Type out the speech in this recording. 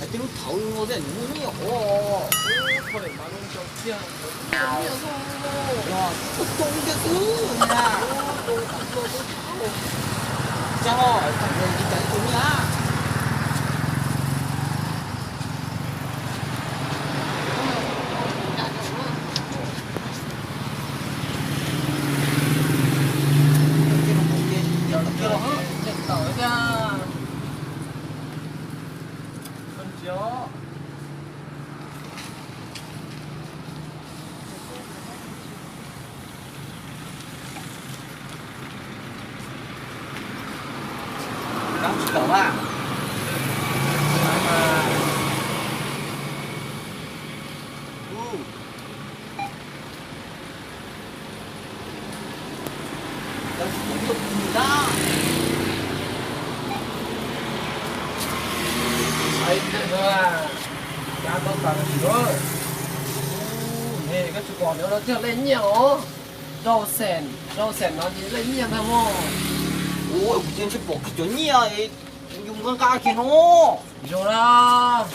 Tej lub thaum ua tej muaj nyiaj hov. Yog, ua tau ntiag xwb na. Cas ho, thaum ntawd tsis tau ib tug nyiaj. Koj tsis pom nws no tiag, lej nyiaj os. Rau xees, rau xees no ces lej nyiaj ntag mog. Ua kuv tsis pom kiag cov nyiaj, yus nqa nqa kiag no. Zoo na.